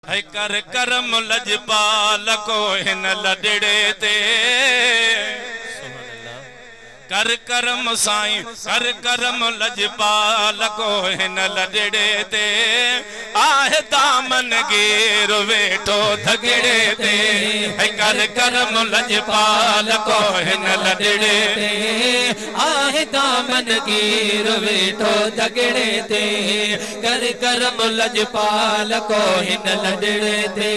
है कर करम लजपाल को हिन लॾड़े ते। कर करम साईं कर करम लजपाल को हिन लॾड़े ते। आहे दामन गिर वेठो धगड़े ते। है कर करम लजपाल को हिन लॾड़े ते। आहे दामन गिर वेठो धगड़े ते। कर करम लजपाल को हिन लॾड़े ते।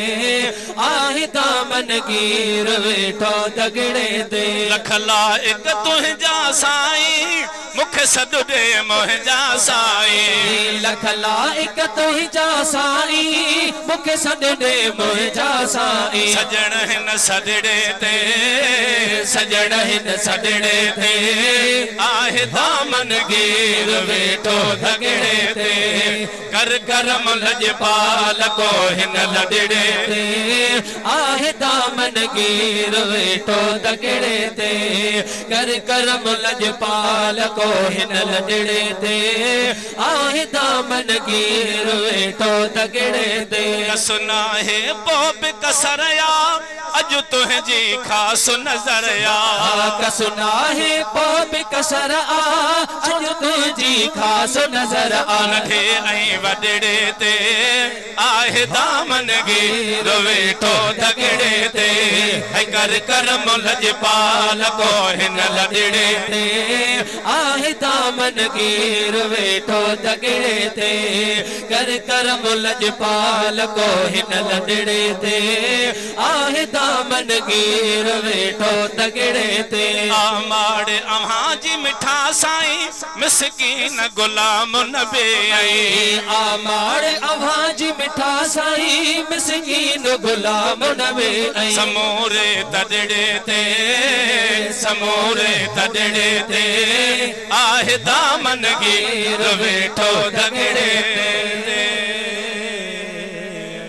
आहे दामन गिर वेठो धगड़े ते। लख लाइक तुंहिंजा साईं मुखे सॾु ॾे मुंहिंजा साईं। लख लाइक तुंहिंजा साईं मुखे सॾु ॾे मुंहिंजा साईं। सजण हिन सॾड़े ते सजण हिन सॾड़े ते। आहे दामन गिर वेठो धगड़े ते। कर करम लजपाल को हिन लॾड़े ते। आहे दामन गिर वेठो धगड़े ते। कर करम लजपाल को हिन लॾड़े ते। आहे दामन गिर वेठो धगड़े ते। कसना है पोइ बि कसर आ अॼु तुंहिंजी ख़ासि नज़र आ। कसना है पोइ बि कसर आ अॼु तुंहिंजी ख़ासि नज़र आ। नंढे ऐं वॾड़े ते आहे दामन गिर वेठो धगड़े ते। कर करम लजपाल को हिन लॾड़े ते। आहे दामन गिर वेठो धगड़े ते। कर करम लजपाल को हिन लॾड़े ते। आहे दामन गिर वेठो धगड़े ते। आमाड़ अव्हां जी मिठा साईं मिसकीन गुलाम नबी आई। आमाड़ अव्हां जी मिठा साईं मिसकीन गुलाम नबी आई। समूरे तॾड़े ते समूरे तॾड़े ते। आहे दामन गिर वेठो धगड़े ते।